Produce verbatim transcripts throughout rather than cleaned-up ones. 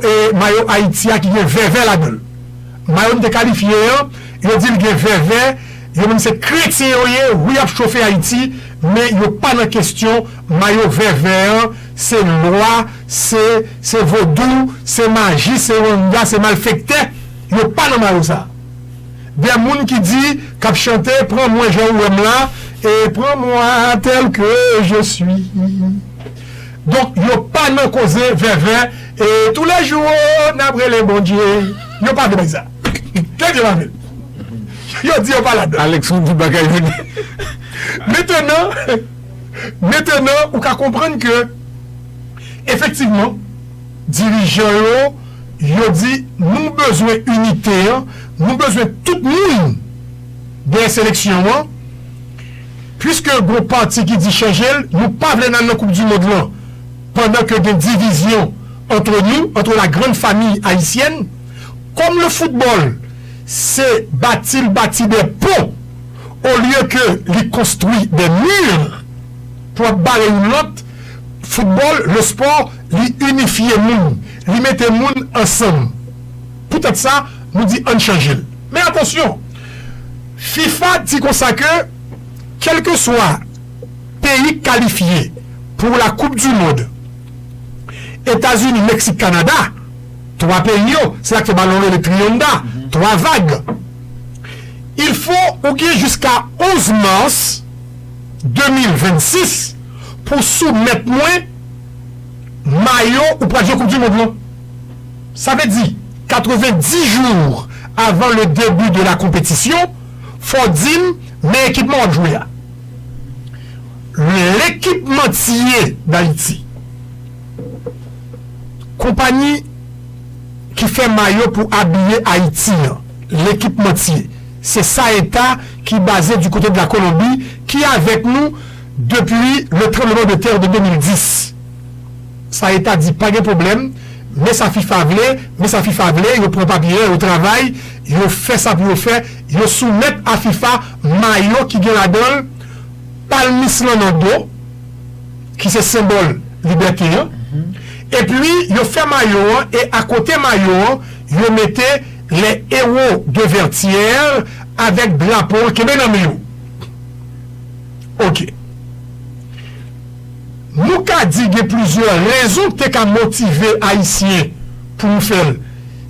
e, mayo Ayiti a ki gen vèvè ladan l. Mayo m te kalifye an, yo di l gen vèvè, yo menm se kretyen yo ye, wi y ap chofe Ayiti, men yo pa nan kesyon mayo vèvè an, se lwa, se, se vodou, se maji, se wanga, se malfektè, yo pa nan mayo sa. De moun ki di, k ap chante, pran mwen jan ou wè m la, e pran mwen tel que je suis. Donk, yo pa nan koze vèvè, e toulèjou, n ap rele Bondye. Yo pa vle bay sa. Trè byen, pa vle. Yo di yo pa ladan. Alex, ou di bagay vini. Mentenan, mentenan, ou ka konprann ke, efektivman, dirijan yo, yo di, nou bezwen inite an, nou bezwen tout moun dèyè seleksyon an, piske gon pati ki di chanje l, nou pa vle n al nan Koup di Mond lan, pandan ke gen divizyon entre nous, entre la grande famille haïtienne, comme le football, c'est bâti, bâti des ponts, au lieu que li construit des murs pour barrer youn lòt, football, le sport, li inifye moun, li mete moun ansanm. Poutèt sa, nou di ann chanje l. Men atansyon, fifa di konsa ke, kèlkeswa peyi k kalifye pou la Coupe du Monde, Etazini, Meksik, Kanada, twa peyi yo, se sa k fè balon rele triyonda, twa vag. Il faut ou gen jiska onz mas de mil vennsis pou soumèt mwen mayo ou pral jwe Koup di Mond lan. Sa vle di, katrevendis jou avan le début de la compétition, fò w di m men ekipman w ap jwe a. Lekipmantye Dayiti. Konpayi ki fè mayo pou abiye Ayiti an, Lekipmantye, se Saeta ki baze du côté de la Colombie, ki avèk nou depi le trembleman de tè de de mil dis. Saeta di pa gen pwoblèm, men sa fifa vle, men sa fifa vle, yo pran papye, yo travay, yo fè sa pou yo fè, yo soumèt a fifa mayo ki gen ladan l palmis lan nan do, ki se senbòl libète an. Epi, yo fè mayo an, e akote mayo an, yo mete les héros de Vertières avèk drapo an kenbe nan men yo. Ok. Nou ka di gen plizyè rezon ki te ka motive Ayisyen pou nou fè l.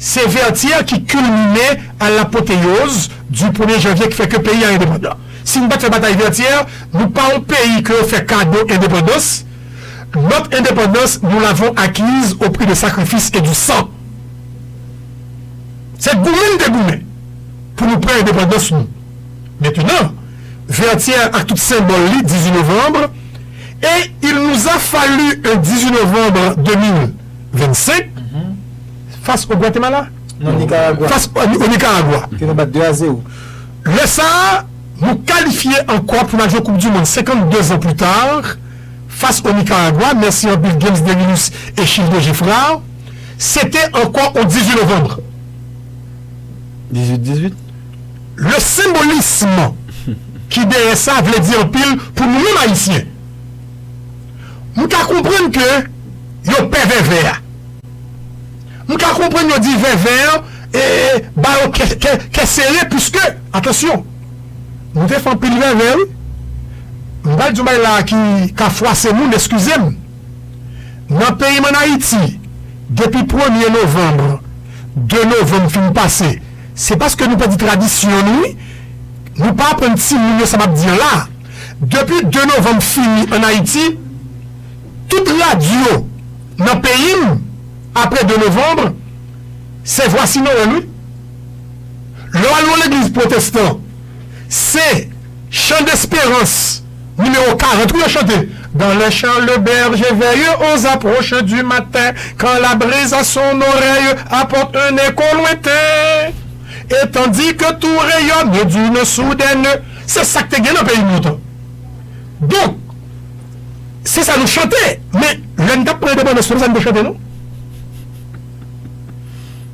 Se Vertières ki kilmine à l'apothéose du premye janvye ki fè ke peyi a endepandan. Si nou pa t fè batay Vertières, nou pa yon peyi ke yo fè kado endepandans. Notre indépendance, nous l'avons acquise au prix de sacrifice et du sang. Se goumen n te goumen pou nou pran endepandans nou. Mentenan, Vertières ak tout senbòl li, dizuit novanm, et il nous a fallu un dizuit novanm de mil vennsenk, face au Guatemala? Non, Nicaragua. Face au, au Nicaragua. Ke nou bat de a zewo. Lè sa a, nou kalifye ankò pou n al jwe Koup di Mond senkannde zan pli ta, face au Nicaragua, mèsi anpil James Derilus e Childo Geffrard. Se te ankò on dizuit novanm. Dizuit dizuit. Le symbolisme ki dèyè sa vle di anpil pou nou menm Ayisyen. M ka konprann ke yo pè vèvè a. M ka konprann yo di vèvè an, e, ba yo kè, kè, kè sere, piske, atansyon, nou te fè anpil vèvè, wi. M pral di yon bagay la ki ka fwase moun, eskize m. Nan peyi m ann Ayiti, depi premye novanm, de novanm fin pase, se paske nou pèdi tradisyon nou, wi. Nou pa aprann timoun yo sa m ap di an la. Depi de novanm fini ann Ayiti, tout radyo nan peyi m, apre de novanm, se Vwasi Nowèl, wi. Lè w al nan legliz pwotestan, se Chant d'espérance nimewo karant, wi, yo chante. Dans les champs, le berger veille aux approches du matin, quand la brise à son oreille apporte un écho lointain, et tandis que tout rayonne d'une soudaine. Se sa k te gen nan peyi m lontan. Donk, se sa nou chante. Men, lè n t ap pran endepandans, se pa sa n te chante, non?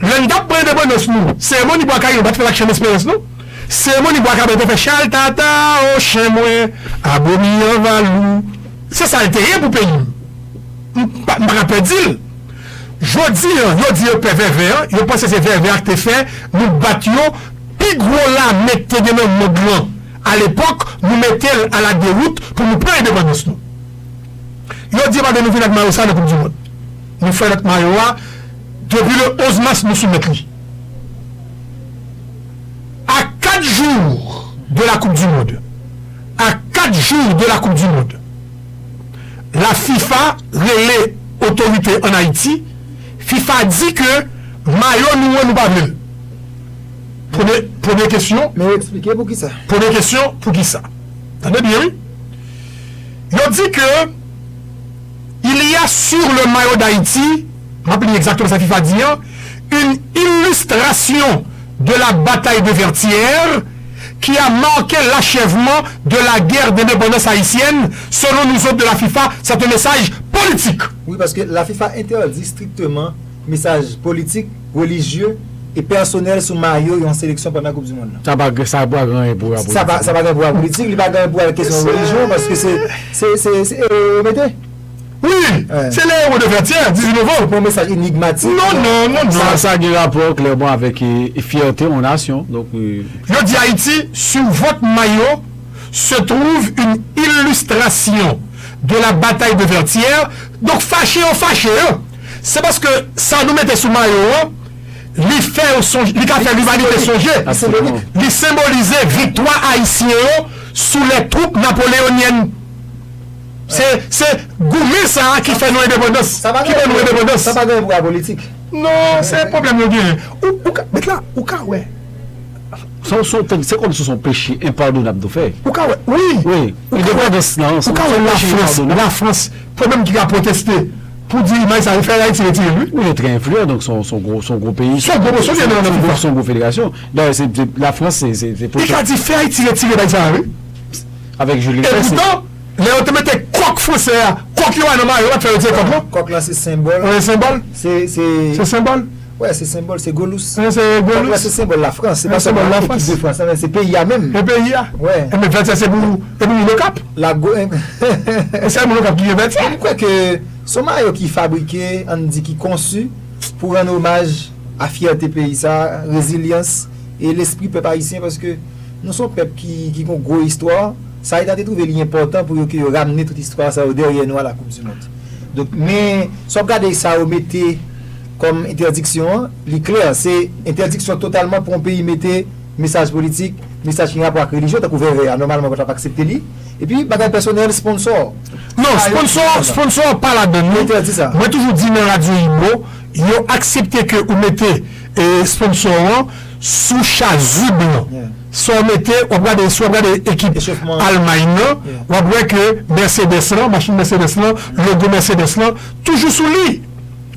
Lè n t ap pran endepandans nou, seremoni Bwa Kayiman pa t fèt ak Chant d'espérance, non? Seremoni Bwa Kayiman te fè Chaltata, o chen mwen, Abomi an Valou. Se sa l te ye pou peyi m. M pa, m pa ka pèdi l. Jodi an, yo di yo pè vèvè an, yo panse se vèvè a ki te fè nou bat yo. Pi gwo lame k te gen nan mond lan alepòk, nou mete l a la dewout pou nou pran endepandans nou. Yo di yo pa vle nou vin ak mayo sa nan Koup di Mond. Nou fè lòt mayo a, depi le onz mas, nou soumèt li. À quatre jours de la Coupe du Monde, à quatre jours de la Coupe du Monde, la FIFA rele otorite ann Ayiti, FIFA di ke mayo nou an, nou pa vle l. Premye, premye kesyon. Men yo eksplike poukisa. Premye kesyon, poukisa? Tande byen, wi. Yo di ke il y a sur le maillot d'Haïti, m ap li egzakteman sa FIFA di an, une illustration de la bataille de Vertières qui a marqué l'achèvement de la guerre d'indépendance haïtienne. Selon nous autres de la FIFA, c'est un message politique. Wi, paske la FIFA entèdi strikteman mesaj politik, relijye e pèsonèl sou mayo yon seleksyon pandan Koup di Mond lan. Sa pa, sa pa gen anyen pou wè ak politik. Sa pa, sa pa gen pou wè ak politik, li pa gen pou wè ak kesyon relijyon, paske se, se, se, se ewo yo mete. Wi, se le héros de Vertières, dizuit novanm. Se pou yon mesaj enigmatik. Non, non, non, non. Sa, sa gen rapò klèman avèk, e, e fyète yon nasyon. Donk, e, yo di Ayiti, sur votre maillot se trouve une illustration de la bataille de Vertières. Donk, fache yo fache, hein. Se paske sa nou mete sou mayo an, li fè yo sonje, li ka fè limanite sonje. Li senbolize viktwa ayisyen yo sou lè twoup napoleonyèn. Se, se goumen sa a ki fè nou endepandans, ki ban nou endepandans. Sa pa gen pou wè politik. Non, se pwoblèm yo genyen. Ou, ou ka, met la, ou ka wè. Se, se, se kòm si se yon peche enpadonab nou fè. Ou ka wè, wi. Wi, ou ka wè, endepandans lan, se yon peche enpadonab. Lafrans, Lafrans, pwoblèm ki ka pwoteste pou di imaj sa, fè Ayiti retire l, wi. Wi, li trè enfliyan, donk se yon, se yon gwo, se yon gwo peyi. Se yon gwo moso ki nan, nan FIFA. Se yon gwo federasyon. Dayè, se, se, Lafrans, se, se, se. Li ka di fè Ayiti retire bagay sa, wi. Avèk Jules Rimet, se. E poutan, lè yo te mete kòk fransè a, kòk yo a nan mayo, yo pa t fè retire kòk lan. Kòk lan se senbòl. Wi, senbòl. Se, se. Se senbòl. Wè, se senbòl, se Golous. Wi, se Golous. Kòk lan se senbòl Lafrans, se pa sèlman ekip de Frans lan, men se peyi a menm. E peyi a. Wè. E men Vètyè se pou, e pou moun Okap. Lago, e se moun Okap ki gen Vètyè. Mwen kwè ke se yon mayo ki fabrike, ann di ki konsi pou rann omaj a fyète peyi sa, rezilyans e lespri pèp ayisyen, paske nou se yon pèp ki, ki gen yon gwo istwa. Sa eta te twouve li enpòtan pou yo, ke yo ramne tout istwa sa yo dèyè nou a la Coupe du Monde. Donk, men, si w ap gade sa yo mete kòm entèdiksyon an, li klè, se entèdiksyon totalman pou yon peyi mete mesaj politik, mesaj ki gen rapò ak relijyon, tankou vèvè a, nòmalman, yo pa t ap aksepte li. Epi, bagay pèsonèl, sponsò. Non, sponsò, sponsò pa ladann, non. Entèdi sa. Mwen toujou di nan Radyo Imo, yo aksepte ke ou mete, e, sponsò an sou chazib lan. Yeah. Si w mete, w ap gade, si w ap gade ekip Almay nan, yeah, w ap wè ke Mercedes lan, machin Mercedes lan, logo Mercedes lan, toujou sou li.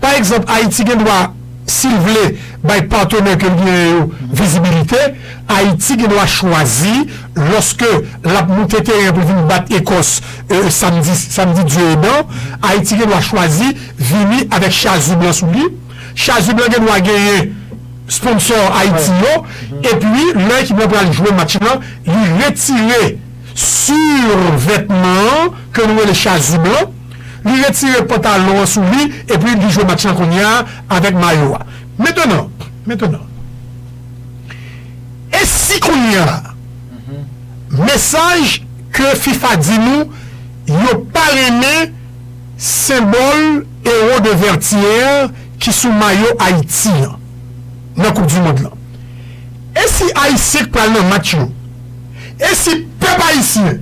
Pa egzanp, Ayiti gen dwa, si l vle bay patnè ke l genyen yo vizibilite, Ayiti gen dwa chwazi, lòske l ap moute teren pou l vin bat Ekòs, e, samdi, samdi Dye edan, Ayiti gen dwa chwazi vini avèk chazib lan sou li. Chazib lan gen dwa genyen sponsò Ayiti yo, epi lè ekip lan pral jwe match lan, li retire sivètman an ke nou rele chazib lan, li retire pantalon an sou li, epi li jwe match lan kounye a avèk mayo a. Mentenan, mentenan, e si kounye a, mesaj ke fifa di nou, yo pa renmen senbòl ewo de Vertières ki sou mayo Ayiti an nan Koup di Mond lan. E si Ayisyen k pral nan match yo? E si pèp ayisyen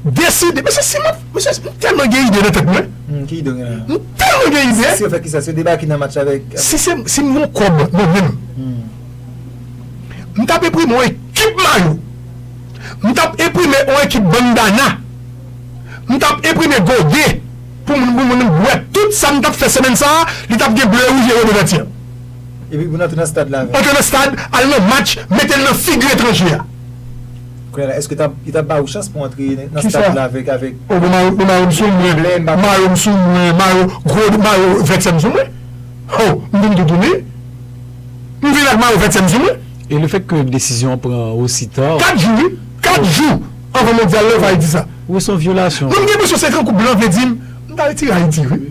deside, mesye, si m ap, mesye, m tèlman gen ide nan tèt mwen. Hmm, ki ide w gen la? M tèlman gen ide. Si yo fè kisa? Si yo debake nan match avèk. Si se, si m gen yon kòb nan men m, m t ap enprime yon ekip mayo. M t ap enprime yon ekip bandana. M t ap enprime gode pou moun, pou moun bwè. Tout sa m t ap fè semèn sa a, li t ap gen ble, wouj e ewo de Vètyè. Epi pou n antre nan stad la avè l. Antre nan stad, al nan match, mete l nan figi etranje a. Kounye a la, èske t ap, li t ap ba ou chans pou antre nan stad la avèk, avèk. O, bon, mayo, bon, mayo m sou mwen, mayo m sou mwen, mayo, gwo mayo Vètyè m sou mwen. Oh, m vin toutouni. M vin ak mayo Vètyè m sou mwen. E le fèt ke desizyon an pran osi ta. Kat jou, wi. Kat jou anvan mondyal la, yo va di sa. Wi, se yon vyolasyon. Non, m gen enpresyon se tankou blan vle di m, m ta retire Ayiti, wi.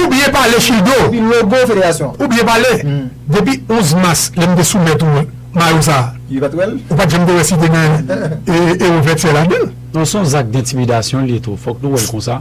Ou byen pale, Childo. Epi logo federasyon. Ou byen pale. Depi onz mas, lè m te soumèt ou mayo sa a, ou pa t janm te wè si te gen e, e revètè ladan l. Non, se yon zak d entimidasyon li ye tou. Fòk nou wè l konsa.